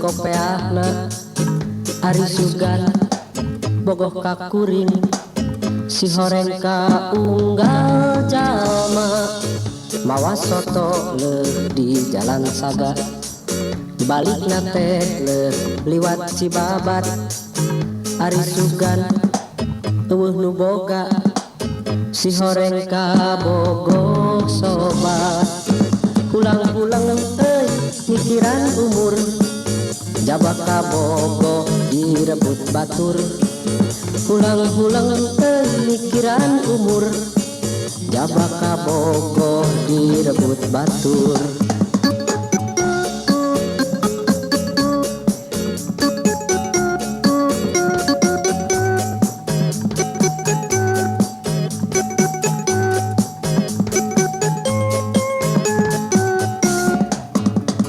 kopeahna. Ari sugan bogoh ka kuring, si horeng ka unggal jalma. Mawa soto leuh di jalan Saga, balikna teh leuh liwat Cibabat. Ari sugan euweuh nu boga, si horeng ka bogoh sobat. Hulang-hulang euy mikiran umur, jaba kabogoh direbut batur. Hulang-hulang euy mikiran umur, jaba kabogoh direbut batur.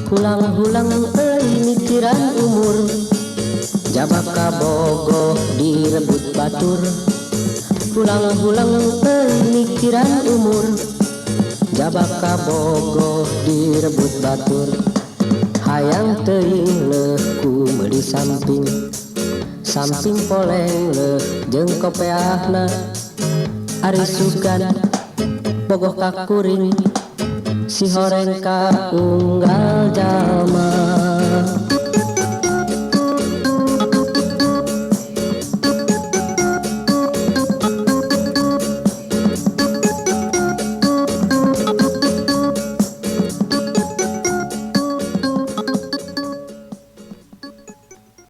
Hulang-hulang euy mikiran umur, jaba kabogoh direbut batur. Hulang-hulang euy mikiran umur, jaba kabogoh direbut batur. Hayang teuing leuh ku meuli samping, samping poleng leuh jeung kopeahna. Ari sugan bogoh ka kuring, si horeng ka unggal jalma.